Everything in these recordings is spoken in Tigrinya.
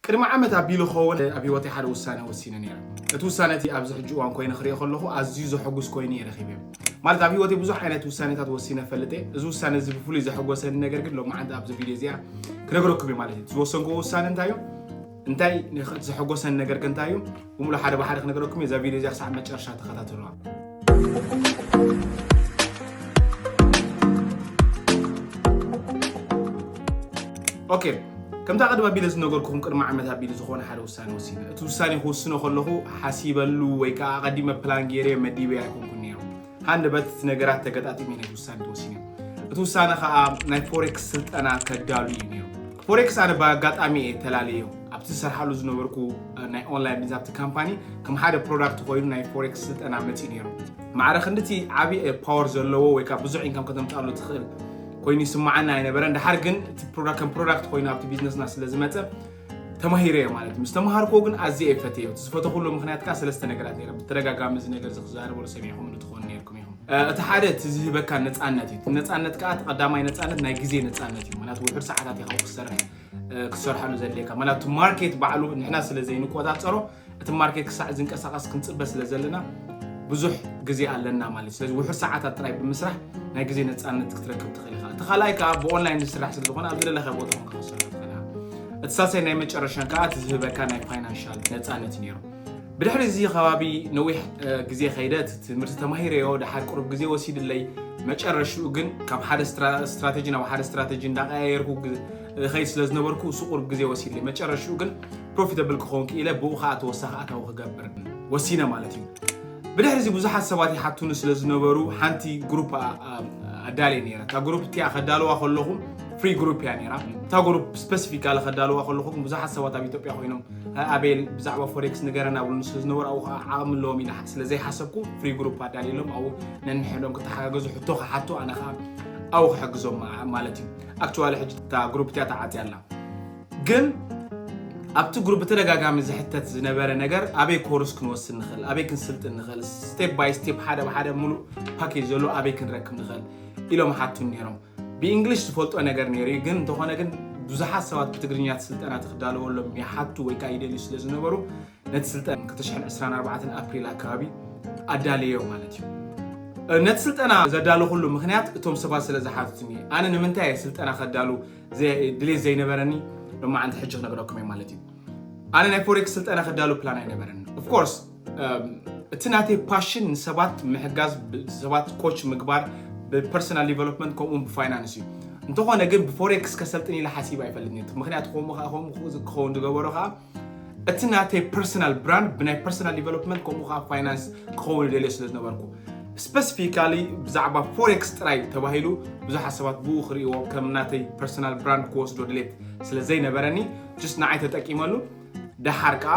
ቅድሚ ዓመት ኣቢሉ ክኸውን ኣብ ህይወተይ ሓደ ውሳነ ወሲነ ነይረ። እቲ ውሳነ እቲ ኣብዚ ሕጂ እዋን ኮይነ ክሪኦ ከለኹ ኣዝዩ ዘሐጉስ ኮይኑ እየ ረኺበ። ማለት ኣብ ህይወተይ ብዙሕ ዓይነት ውሳኔታት ወሲነ ፈልጥ እየ። እዚ ውሳነ እዚ ብፍሉይ ዘሐጎሰኒ ነገር ግን ሎማዓንቲ ኣብዚ ቪድዮ እዚኣ ክነግረኩም እየ ማለት እዩ። ዝወሰንክዎ ውሳነ እንታይ እዩ? እንታይ ንኸ-፣ ዘሐጎሰኒ ነገር ግን እንታይ እዩ? ብምሉእ ሓደ ብሓደ ክነግረኩም እየ። እዛ ቪድዮ እዚኣ ክሳዕ መጨረሻ ተኸታተሉዋ። ኦኬ፣ ከምታ ቀደም ኣቢለ ዝነገርኩኹም ቅድሚ ዓመት ኣቢሉ ዝኾነ ሓደ ውሳነ ወሲነ። እቲ ውሳኔ ክውስኖ ከለኹ ሓሲበሉ ወይ ከዓ ኣቐዲመ ፕላን ገይረ መዲበ ኣይኮንኩን ነይሩ። ሃንደበት እቲ ነገራት ተገጣጢመ ነቲ ውሳነ ተወሲነ። እቲ ውሳነ ከዓ ናይ ፎሬክስ ስልጠና ከዳሉ እዩ ነይሩ። ፎሬክስ ኣነ ብኣጋጣሚ እየ ተላለዮ። ኣብቲ ዝሰርሓሉ ዝነበርኩ፣ እ፣ ናይ ኦንላይን ቢዝነስ ኣብቲ ካምፓኒ ከም ሓደ ፕሮዳክት ኮይኑ ናይ ፎሬክስ ስልጠና መፂኡ ነይሩ። ማዕረ ክንድቲ ዓብዪ ፓወር ዘለዎ ወይ ከዓ ብዙሕ ኢንካም ከተምፅኣሉ ትኽእል ኮይኑ ይስማዓና ኣይነበረን። ድሓር ግን እቲ ፕሮዳክት ከም ፕሮዳክት ኮይኑ ኣብቲ ቢዝነስና ስለ ዝመፀ ተማሂረ እየ ማለት እዩ። ምስ ተምሃርኮ ግን ኣዝየ እየ ፈትየዮ። እቲ ዝፈተኹሉ ምኽንያት ከዓ ሰለስተ ነገራት ነይረ። ብተደጋጋሚ እዚ ነገር እዚ ክዛረበሉ ሰሚዕኹም ትኾኑ ነይርኩም ኢኹም። እ፣ እቲ ሓደ እቲ ዝህበካ ነፃነት እዩ። እቲ ነፃነት ከዓ እቲ ቀዳማይ ነፃነት ናይ ግዜ ነፃነት እዩ። ማለት ውሑድ ሰዓታት ኢኻ ክትሰርሕ፣ እ፣ ክትሰርሓሉ ዘድልየካ። ማለት እቲ ማርኬት ባዕሉ ንሕና ስለ ዘይንቆፃፀሮ እቲ ማርኬት ክሳዕ ዝንቀሳቐስ ክንፅበ ስለ ዘለና ብዙሕ ግዜ ኣለና ማለት እዩ። ስለዚ ውሑድ ሰዓታት ጥራይ ብምስራሕ ናይ ግዜ ነፃነት ክትረክብ ትኽእል ኢኻ። እቲ ካልኣይ ከዓ ብኦንላይን ዝስራሕ ስለ ዝኾነ ኣብ ዝደለኻዮ ቦታ ኮንካ ክትሰርሖ ትኽእል ኢኻ። እቲ ሳልሳይ ናይ መጨረሻን ከዓ እቲ ዝህበካ ናይ ፋይናንሻል ነፃነት እዩ ነይሩ። ብድሕሪ እዚ ከባቢ ነዊሕ፣ እ፣ ግዜ ከይደ እቲ ትምህርቲ ተማሂረዮ፣ ድሓር ቁሩብ ግዜ ወሲድለይ። መጨረሽኡ ግን ካብ ሓደ ስትራ-፣ ስትራቴጂ ናብ ሓደ ስትራቴጂ እንዳቀያየርኩ ግ-፣ እኸይድ ስለ ዝነበርኩ እሱ ቁሩብ ግዜ ወሲድለይ። መጨረሽኡ ግን ፕሮፊታብል ክኸውን ክኢለ፣ ብኡ ከዓ ተወሳኺ ኣታዊ ክገብር ወሲነ ማለት እዩ። ብድሕሪ እዚ ብዙሓት ሰባት ይሓቱኒ ስለ ዝነበሩ ሓንቲ ግሩፕ ኣ-፣ ኣ-፣ ኣዳልየ ነይረ። እታ ግሩፕ እቲኣ ከዳልዋ ከለኹ ፍሪ ግሩፕ እያ ነይራ። እታ ግሩፕ ስፐሲፊካሊ ከዳልዋ ከለኹ ግን ብዙሓት ሰባት ኣብ ኢትዮጵያ ኮይኖም፣ "እ፣ ኣቤል ብዛዕባ ፎሬክስ ንገረና" ብሉኒ ስለ ዝነበሩ ኣብኡ ከዓ ዓቕሚ ኣለዎም ኢለ ስለ ዘይሓሰብኩ ፍሪ ግሩፕ ኣዳልየሎም ኣብኡ ነንሕዶም ክተሓጋገዙ ሕቶ ክሓቱ ኣነ ከዓ ኣብኡ ክሕግዞም ማ-፣ ማለት እዩ። ኣክቹዋሊ ሕጂ እታ ግሩፕ እቲኣ ተዓፅያ ኣላ። ግን ኣብቲ ግሩፕ ብተደጋጋሚ ዝሕተት ዝነበረ ነገር ኣበይ ኮርስ ክንወስድ ንኽእል፣ ኣበይ ክንስልጥን ንኽእል፣ ስቴፕ ባይ ስቴፕ ሓደ ብሓደ ሙሉእ ፓኬጅ ዘሎ ኣበይ ክንረክብ ንኽእል ኢሎም ሓቱን ነይሮም። ብእንግሊሽ ዝፈልጦ ነገር ነይሩ እዩ፣ ግን እንተኾነ ግን ብዙሓት ሰባት ብትግርኛ እቲ ስልጠና ክዳለወሎም ይሓቱ ወይ ከዓ ይደልዩ ስለ ዝነበሩ ነቲ ስልጠና ክልተ ሽሕን ዕስራን ኣርባዕተን ኣፕሪል ኣከባቢ ኣዳለዮ ማለት እዩ። ነቲ ስልጠና ዘዳለኹሉ ምኽንያት እቶም ሰባት ስለ ዝሓቱትኒ እየ። ኣነ ንምንታይ እየ ስልጠና ከዳሉ ዘ-፣ ድሌት ዘይነበረኒ ሎማዓንቲ ሕጂ ክነግረኩም እየ ማለት እዩ። ኣነ ናይ ፎሬክስ ስልጠና ከዳሉ ፕላን ኣይነበረኒ። ኦፍኮርስ፣ እም፣ እቲ ናተይ ፓሽን ንሰባት ምሕጋዝ፣ ብ-፣ ሰባት ኮች ምግባር፣ ብፐርሰናል ዲቨሎፕመንት ከምኡ እውን ብፋይናንስ እዩ። እንተኾነ ግን ብፎሬክስ ከሰልጥን ኢለ ሓሲብ ኣይፈልጥን እየ። ምኽንያቱ ከምኡ ኸ-፣ ከምኡ ክኸውን ዝገበሮ ከዓ እቲ ናተይ ፐርሰናል ብራንድ ብናይ ፐርሰናል ዲቨሎፕመንት ከምኡ ከዓ ፋይናንስ ክኸውን ደልየ ስለ ዝነበርኩ፣ ስፐሲፊካሊ ብዛዕባ ፎሬክስ ጥራይ ተባሂሉ ብዙሓት ሰባት ብኡ ክርእይዎ ከም ናተይ ፐርሰናል ብራንድ ክወስዶ ድሌት ስለ ዘይነበረኒ ጅስት ንዓይ ተጠቂመሉ። ደሓር ከዓ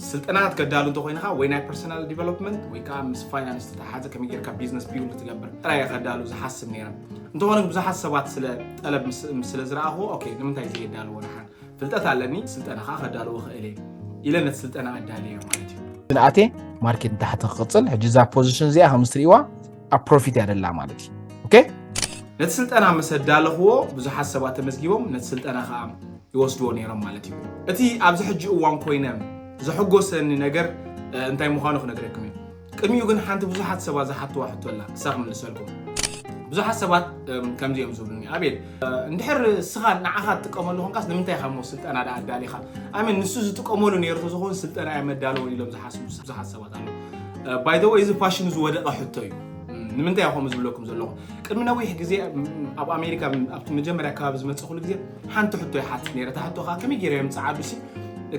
ስልጠናታት ከዳሉ እንተኮይንካ ወይ ናይ ፐርሰናል ዲቨሎፕመንት ወይ ከዓ ምስ ፋይናንስ ዝተተሓዘ ከመይ ጌርካ ቢዝነስ ቢውልድ ትገብር ጥራይ እየ ከዳሉ ዝሓስብ ነይረ። እንተኾነ ብዙሓት ሰባት ስለ ጠለብ ምስ-፣ ስለ ዝረኣኹ፣ ኦኬ፣ ንምንታይ ዘየዳልዎ ደሓር? ፍልጠት ኣለኒ፣ ስልጠና ከዓ ከዳልዎ ክእል እየ ኢለ ነቲ ስልጠና ኣዳልየ ማለት እዩ። ንኣቴ ማርኬት ንታሕቲ ክቕፅል፣ ሕጂ እዛ ፖዚሽን እዚኣ ከም እትርእይዋ ኣብ ፕሮፊት እያ ደላ ማለት እዩ። ኦኬ? ነቲ ስልጠና ምስ ኣዳለኽዎ ብዙሓት ሰባት ተመዝጊቦም ነቲ ስልጠና ከዓ ይወስድዎ ነይሮም ማለት እዩ። እቲ ኣብዚ ሕጂ እዋን ኮይነ ዘሐጎሰኒ ነገር፣ እ፣ እንታይ ምዃኑ ክነግረኩም እየ። ቅድሚኡ ግን ሓንቲ ብዙሓት ሰባት ዝሓትዋ ሕቶ ኣላ፣ እሳ ክምልሰልኩም። ብዙሓት ሰባት፣ እም፣ ከምዚ እዮም ዝብሉኒ፣ "ኣቤል፣ እ፣ እንድሕር እስኻ ንዓኻ ትጥቀመሉ ኮንካስ ንምንታይ ኢኻ እሞ ስልጠና ደኣ ኣዳሊኻ? ኣሜን፣ ንሱ ዝጥቀመሉ ነይሩ ተዝኸውን ስልጠና እየ መዳለዎ" ኢሎም ዝሓስቡ ብዙሓት ሰባት ኣለዉ። እ፣ ባይ ዘ ወይ፣ እዚ ፋሽኑ ዝወደቐ ሕቶ እዩ። እም፣ ንምንታይ እየ ከምኡ ዝብለኩም ዘለኹ? ቅድሚ ነዊሕ ግዜ፣ እም፣ ኣብ ኣሜሪካ፣ እም፣ ኣብቲ መጀመርያ ከባቢ ዝመጸኹሉ ግዜ ሓንቲ ሕቶ ይሓትት ነይረ። እታ ሕቶ ከኣ ከመይ ገይረ እዮም ጸዓዱሲ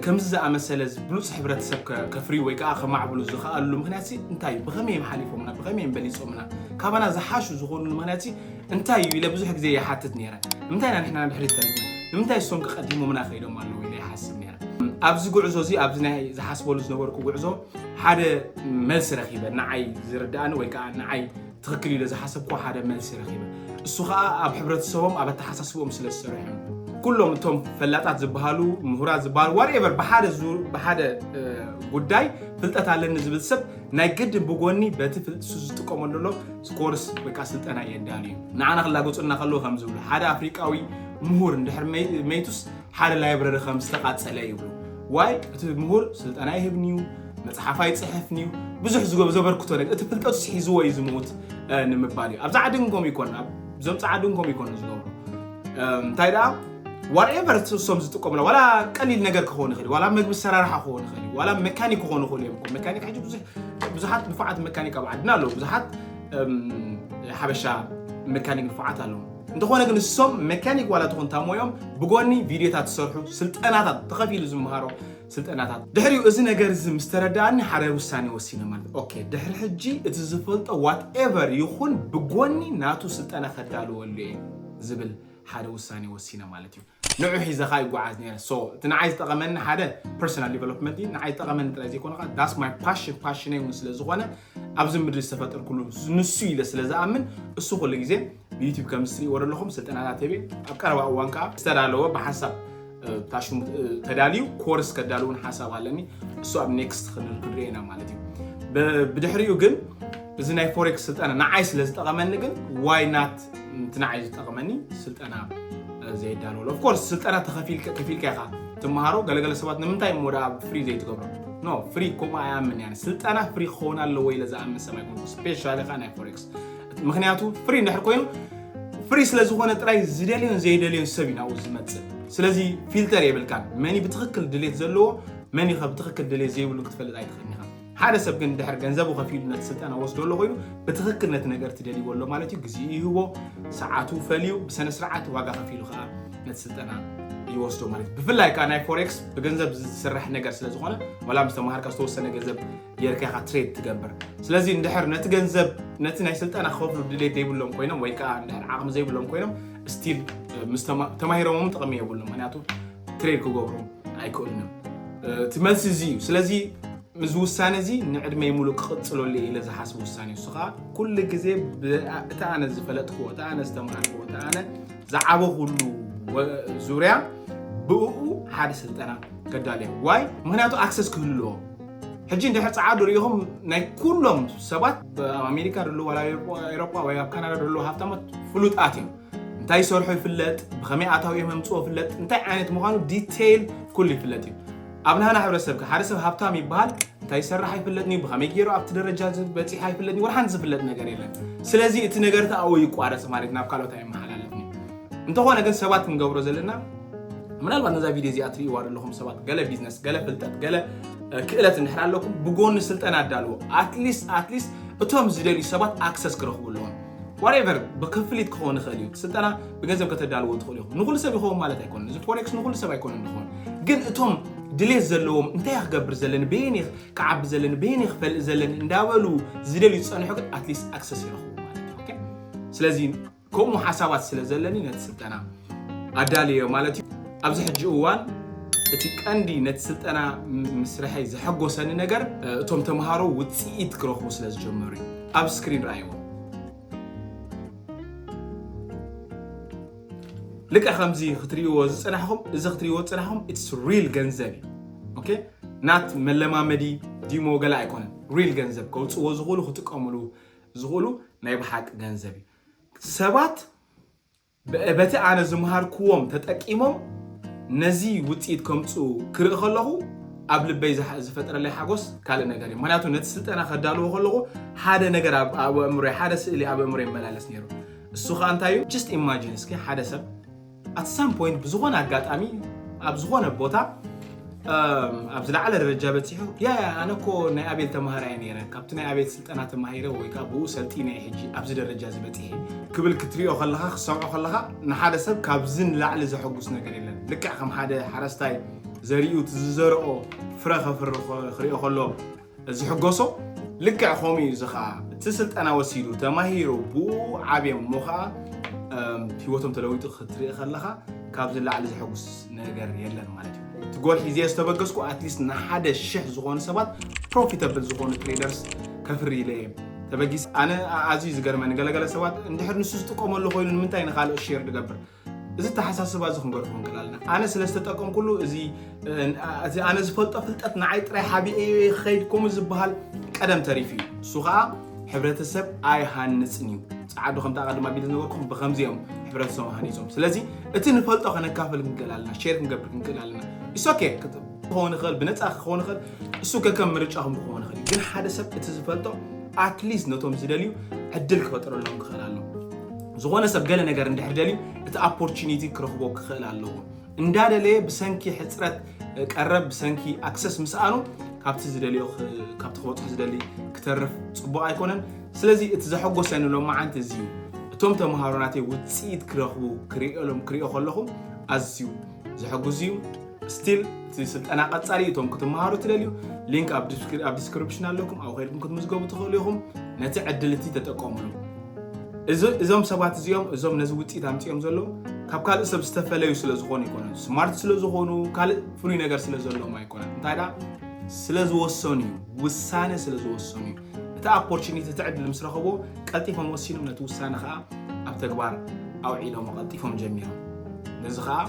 ከምዚ ዝኣመሰለ ብሉጽ ሕብረተሰብ ከ-፣ ከፍርዩ ወይ ከኣ ከማዕብሉ ዝኸኣሉ ምኽንያትሲ እንታይ እዩ? ብኸመይ እዮም ሓሊፎምና? ብኸመይ እዮም በሊጾምና? ካባና ዝሓሹ ዝኾኑሉ ምኽንያትሲ እንታይ እዩ? ኢለ ብዙሕ ግዜ ይሓትት ነይረ። ንምንታይ ኢና ንሕና ንድሕሪት ተሪፍና? ንምንታይ እሶም ከቐዲሞምና ከይዶም ኣለዉ? ኢለ ይሓስብ ነይረ። ኣብዚ ጉዕዞ እዚ፣ ኣብዚ ናይ ዝሓስበሉ ዝነበርኩ ጉዕዞ ሓደ መልሲ ረኺበ። ንዓይ ዝርድኣኒ ወይ ከኣ ንዓይ ትኽክል ኢለ ዝሓሰብኩዎ ሓደ መልሲ ረኺበ። እሱ ኸኣ ኣብ ሕብረተሰቦም፣ ኣብ ኣተሓሳስብኦም ስለ ዝሰርሑ እዮም። ኩሎም እቶም ፈላጣት ዝበሃሉ፣ ምሁራት ዝበሃሉ፣ ዋትኤቨር፣ ብሓደ ዙር፣ ብሓደ፣ እ፣ ጉዳይ ፍልጠት ኣለኒ ዝብል ሰብ ናይ ግድን ብጎኒ በቲ ፍል-፣ እሱ ዝጥቀመሉ ዘሎ ኮርስ ወይ ከኣ ስልጠና የዳሉ እዩ። ንዓና ክላገጹልና ከለዉ ከም ዝብሉ፣ ሓደ ኣፍሪቃዊ ምሁር እንድሕር መይ-፣ መይቱስ ሓደ ላይብረሪ ከም ዝተቓጸለ ይብሉ። ዋይ እቲ ምሁር ስልጠና ይህብንዩ፣ መፅሓፍ ኣይፅሕፍንዩ፣ ብዙሕ ዝገ- ዘበርክቶ ነገር፣ እቲ ፍልጠቱ ስሒዝዎ እዩ ዝምውት ንምባል እዩ። ኣብዛ ዓዲ ግን ከምኡ ይኮን፣ ኣብዞም ፃዓዲ ግን ከምኡ ይኮን ዝገብሩ። እንታይ ደኣ ዋትኤቨር እሶም ዝጥቀሙላ ዋላ ቀሊል ነገር ክኸውን ይኽእል፣ ዋላ መግቢ ሰራርሓ ክኸውን ይኽእል፣ ዋላ መካኒክ ክኾኑ ይኽእሉ እዮም። መካኒክ ሕጂ ብዙሓት ንፉዓት መካኒክ ኣብ ዓድና ኣለዉ፣ ብዙሓት ሓበሻ መካኒክ ንፉዓት ኣለዉ። እንተኾነ ግን እሶም መካኒክ ዋላ ትኾን ታሞዮም ብጎኒ ቪድዮታት ዝሰርሑ፣ ስልጠናታት ተኸፊሉ ዝምሃሮ ስልጠናታት። ድሕሪኡ እዚ ነገር እዚ ምስ ተረዳኣኒ ሓደ ውሳኔ ወሲነ ማለት ኦኬ፣ ድሕሪ ሕጂ እቲ ዝፈልጦ ዋትኤቨር ይኹን ብጎኒ ናቱ ስልጠና ከዳልወሉ እየ ዝብል ሓደ ውሳኔ ወሲነ ማለት እዩ። ንዑ ሒዘኻ ይጓዓዝ ነይረ። So እቲ ንዓይ ዝጠቐመኒ ሓደ ፐርሰናል ዲቨሎፕመንት እዩ። ንዓይ ዝጠቐመኒ ጥራይ ዘይኮነ፣ that's my passion፣ ፓሽነይ እውን ስለ ዝኾነ ኣብዚ ምድሪ ዝተፈጠርኩሉ ንሱ ኢለ ስለ ዝኣምን እሱ ኩሉ ግዜ ብዩቲብ ከም ዝትሪእዎ ዘለኹም ስልጠናታት ህቤ ኣብ ቀረባ እዋን ከዓ ዝተዳለወ ብሓንሳብ ታሽሙ ተዳልዩ ኮርስ ከዳልውን ሓሳብ ኣለኒ። እሱ ኣብ ኔክስት ክንርኢ ኢና ማለት እዩ። ብድሕሪኡ ግን እዚ ናይ ፎሬክስ ስልጠና ንዓይ ስለ ዝጠቐመኒ ግን ዋይ ናት እቲ ንዓይ ዝጠቕመኒ ስልጠና ዘየዳለወሉ። ኦፍኮርስ ስልጠና ተኸፊልካ ኢኻ ትመሃሮ። ገለገለ ሰባት ንምንታይ እሞ ደኣ ፍሪ ዘይትገብሮ? ኖ፣ ፍሪ ከምኡ ኣይኣምን እያ። ስልጠና ፍሪ ክኸውን ኣለዎ ኢለ ዝኣምን ሰብ ኣይኮንኩ፣ ስፔሻሊ ኸዓ ናይ ፎሬክስ። ምክንያቱ ፍሪ እንድሕር ኮይኑ ፍሪ ስለ ዝኾነ ጥራይ ዝደልዮን ዘይደልዮን ሰብ እዩ ናብኡ ዝመፅእ። ስለዚ ፊልተር የብልካን። መኒ ብትኽክል ድሌት ዘለዎ መኒ ከ ብትኽክል ድሌት ዘይብሉ ክትፈልጥ ኣይትኽእልን ኢኻ። ሓደ ሰብ ግን ድሕር ገንዘቡ ከፊሉ ነቲ ስልጠና ወስዶ ኣሎ ኮይኑ ብትኽክል ነቲ ነገር ትደልይዎ ኣሎ ማለት እዩ። ግዜኡ ይህቦ፣ ሰዓቱ ፈልዩ ብሰነ ስርዓት ዋጋ ከፊሉ ከዓ ነቲ ስልጠና ይወስዶ ማለት እዩ። ብፍላይ ከዓ ናይ ፎሬክስ ብገንዘብ ዝስራሕ ነገር ስለ ዝኾነ ዋላ ምስ ተምሃርካ ዝተወሰነ ገንዘብ ጌርካ ኢኻ ትሬድ ትገብር። ስለዚ እንድሕር ነቲ ገንዘብ ነቲ ናይ ስልጠና ክኸፍሉ ድሌት ዘይብሎም ኮይኖም ወይ ከዓ እንድሕር ዓቕሚ ዘይብሎም ኮይኖም ስቲል ምስ ተማሂሮሞም ጥቕሚ የብሎም፣ ምክንያቱ ትሬድ ክገብሩ ኣይክእሉን እዮም። እቲ መልሲ እዚ እዩ። ስለዚ እዚ ውሳነ እዚ ንዕድመይ ሙሉእ ክቕፅለሉ እየ ኢለ ዝሓስብ ውሳነ እዩ። እሱ ከዓ ኩሉ ግዜ እቲ ኣነ ዝፈለጥክዎ፣ እቲ ኣነ ዝተምሃርክዎ፣ እቲ ኣነ ዝዓበኹሉ ዙርያ ብእኡ ሓደ ስልጠና ከዳልያ። ዋይ? ምክንያቱ ኣክሰስ ክህሉ ኣለዎ። ሕጂ እንድሕር ፀዓዱ ሪኢኹም ናይ ኩሎም ሰባት ኣብ ኣሜሪካ ደሎ ዋላ ኤሮጳ ወይ ኣብ ካናዳ ደሎ ሃብታማት ፍሉጣት እዮም። እንታይ ይሰርሑ ይፍለጥ፣ ብኸመይ ኣታዊ እዮም ኣምፅኦ ይፍለጥ፣ እንታይ ዓይነት ምዃኑ ዲቴይል ኩሉ ይፍለጥ እዩ። ኣብ ናህና ሕብረተሰብ ከ ሓደ ሰብ ሃብታም ይበሃል፣ እንታይ ይሰርሕ ኣይፍለጥን እዩ፣ ብኸመይ ገይሩ ኣብቲ ደረጃ በፂሕ ኣይፍለጥን እዩ፣ ወላ ሓንቲ ዝፍለጥ ነገር የለን። ስለዚ እቲ ነገር እቲ ኣብኡ ይቋረፅ ማለት ናብ ካልኦት ኣይመሓላለፍን እዩ። እንተኾነ ግን ሰባት ክንገብሮ ዘለና ምናልባት ነዛ ቪድዮ እዚኣ ትርእይዋ ዘለኹም ሰባት ገለ ቢዝነስ፣ ገለ ፍልጠት፣ ገለ ክእለት እንድሕር ኣለኩም ብጎኒ ስልጠና ኣዳልዎ። ኣትሊስት ኣትሊስት እቶም ዝደልዩ ሰባት ኣክሰስ ክረኽቡ ኣለዎም። ዋትኤቨር ብክፍሊት ክኸውን ይኽእል እዩ። ስልጠና ብገንዘብ ከተዳልዎ ትኽእሉ ኢኹም። ንኹሉ ሰብ ይኸውን ማለት ኣይኮነን። እዚ ፎሬክስ ንኹሉ ሰብ ኣይኮነን ዝኸውን። ግን እቶም ድሌት ዘለዎም እንታይ ክገብር ዘለኒ፣ በየን ክዓቢ ዘለኒ፣ በየን ክፈልጥ ዘለኒ እንዳበሉ ዝደልዩ ዝፀንሑ ግን ኣትሊስት ኣክሰስ ይረኽቡ ማለት እዩ። ኦኬ? ስለዚ ከምኡ ሓሳባት ስለ ዘለኒ ነቲ ስልጠና ኣዳልዮ ማለት እዩ። ኣብዚ ሕጂ እዋን እቲ ቀንዲ ነቲ ስልጠና ምስርሐይ ዘሐጎሰኒ ነገር እቶም ተምሃሮ ውፅኢት ክረኽቡ ስለ ዝጀመሩ እዩ። ኣብ ስክሪን ረኣይዎ። ልክዕ ከምዚ ክትርእይዎ ዝፅናሕኹም፣ እዚ ክትርእይዎ ዝፅናሕኹም ኢትስ ሪል ገንዘብ እዩ። ኦኬ፣ ናት መለማመዲ ዲሞ ገለ ኣይኮነን። ሪል ገንዘብ ከውፅዎ ዝኽእሉ ክጥቀምሉ ዝኽእሉ ናይ ብሓቂ ገንዘብ እዩ። ሰባት በቲ ኣነ ዝምሃርክዎም ተጠቂሞም ነዚ ውፅኢት ከምፅኡ ክርኢ ከለኹ ኣብ ልበይ ዝፈጠረለይ ሓጎስ ካልእ ነገር እዩ። ምክንያቱ ነቲ ስልጠና ከዳልዎ ከለኹ ሓደ ነገር ኣብ ኣእምሮይ፣ ሓደ ስእሊ ኣብ ኣእምሮይ ይመላለስ ነይሩ። እሱ ከዓ እንታይ እዩ? ጀስት ኢማጂን እስኪ ሓደ ሰብ ኣት ሳም ፖይንት ብዝኾነ ኣጋጣሚ ኣብ ዝኾነ ቦታ ኣብ ዝለዓለ ደረጃ በፂሑ፣ ያ ያ ኣነ እኮ ናይ ኣቤል ተምሃራይ ነይረ፣ ካብቲ ናይ ኣቤል ስልጠና ተማሂረ ወይ ከዓ ብኡ ሰልጢነ ሕጂ ኣብዚ ደረጃ ዝበፂሐ ክብል ክትሪኦ ከለኻ፣ ክሰምዖ ከለኻ ንሓደ ሰብ ካብዚ ንላዕሊ ዘሐጉስ ነገር የለን። ልክዕ ከም ሓደ ሓረስታይ ዘሪኡ እቲ ዝዘርኦ ፍረ ከፍሪ ክሪኦ ከሎ ዝሕጎሶ ልክዕ ከምኡ እዩ። እዚ ከዓ እቲ ስልጠና ወሲዱ ተማሂሩ ብኡ ዓብዮም እሞ ከዓ ህይወቶም ተለዊጡ ክትርኢ ከለኻ ካብዚ ላዕሊ ዘሐጉስ ነገር የለን ማለት እዩ። እቲ ጎል ሒዘ ዝተበገስኩ ኣትሊስት ንሓደ ሽሕ ዝኾኑ ሰባት ፕሮፊተብል ዝኾኑ ትሬደርስ ከፍሪ ኢለ እየ ተበጊስ። ኣነ ኣዝዩ ዝገርመኒ ገለገለ ሰባት እንድሕር ንሱ ዝጥቀመሉ ኮይኑ ንምንታይ ንካልኦት ሼር ዝገብር? እዚ ተሓሳስባ እዚ ክንገድፎ ንክእል ኣለና። ኣነ ስለ ዝተጠቀምኩሉ እዚ ኣነ ዝፈልጦ ፍልጠት ንዓይ ጥራይ ሓቢኤዮ ይኸይድ ከምኡ ዝበሃል ቀደም ተሪፉ እዩ። እሱ ከዓ ሕብረተሰብ ኣይሃንፅን እዩ። ፀዓዱ ከምቲ ኣቐድም ኣቢለ ዝነበርኩም ብከምዚ እዮም ሕብረተሰብ ሃኒፆም። ስለዚ እቲ ንፈልጦ ከነካፍል ክንክእል ኣለና፣ ሼር ክንገብር ክንክእል ኣለና። ኢስ ኦኬ፣ ክኸውን ይኽእል፣ ብነፃ ክኸውን ይኽእል። እሱ ከከም ምርጫኹም ክኸውን ይኽእል። ግን ሓደ ሰብ እቲ ዝፈልጦ ኣትሊስት ነቶም ዝደልዩ ዕድል ክፈጥረሎም ክኽእል ኣሎ። ዝኾነ ሰብ ገለ ነገር እንድሕር ደልዩ እቲ ኦፖርቹኒቲ ክረኽቦ ክኽእል ኣለዎ። እንዳደለየ ብሰንኪ ሕፅረት ቀረብ ብሰንኪ ኣክሰስ ምስኣኑ ካብቲ ዝደልዮ ክ- ካብቲ ክበፅሖ ዝደሊ ክተርፍ ፅቡቕ ኣይኮነን። ስለዚ እቲ ዘሐጎሰኒ ሎማዓንቲ እዚ እዩ። እቶም ተምሃሮ ናተይ ውፅኢት ክረኽቡ ክርእዮም ክርእዮ ከለኹ ኣዝዩ ዘሐጉስ እዩ። ስቲል እቲ ስልጠና ቀፃሊ እቶም ክትመሃሩ ትደልዩ ሊንክ ኣብ ዲስክሪፕሽን ኣለኩም። ኣብኡ ከይድኩም ክትምዝገቡ ትኽእሉ ኢኹም። ነቲ ዕድል እቲ ተጠቀሙሉ። እዚ- እዞም ሰባት እዚኦም እዞም ነዚ ውፅኢት ኣምፅኦም ዘለዉ ካብ ካልእ ሰብ ዝተፈለዩ ስለ ዝኾኑ ኣይኮነን። ስማርት ስለ ዝኾኑ ካልእ ፍሉይ ነገር ስለ ዘለዎም ኣይኮነን። እንታይ ደኣ ስለ ዝወሰኑ እዩ። ውሳነ ስለ ዝወሰኑ እዩ። እቲ ኦፖርቹኒቲ እቲ ዕድል ምስ ረኸብዎ ቀልጢፎም ወሲኖም ነቲ ውሳነ ከዓ ኣብ ተግባር ኣውዒሎም ቀልጢፎም ጀሚሮም። ነዚ ከዓ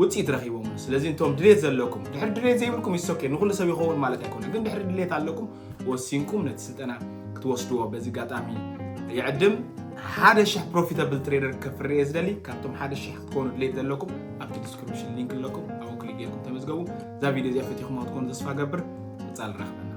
ውፅኢት ረኺቦም። ስለዚ እንቶም ድሌት ዘለኩም ድሕሪ ድሌት ዘይብልኩም ይሶኬ ንኩሉ ሰብ ይኸውን ማለት ኣይኮነ፣ ግን ድሕሪ ድሌት ኣለኩም ወሲንኩም ነቲ ስልጠና ክትወስድዎ በዚ ኣጋጣሚ ይዕድም። ሓደ ሽሕ ፕሮፊታብል ትሬደር ከፍርየ ዝደሊ ካብቶም ሓደ ሽሕ ክትኮኑ ድሌት ዘለኩም ኣብቲ ዲስክሪፕሽን ሊንክ ኣለኩም፣ ኣብኡ ክሊክ ጌርኩም ተመዝገቡ። እዛ ቪድዮ እዚኣ ፈቲኹም ክትኮኑ ተስፋ ገብር። ቀፃሊ ንራኸበና።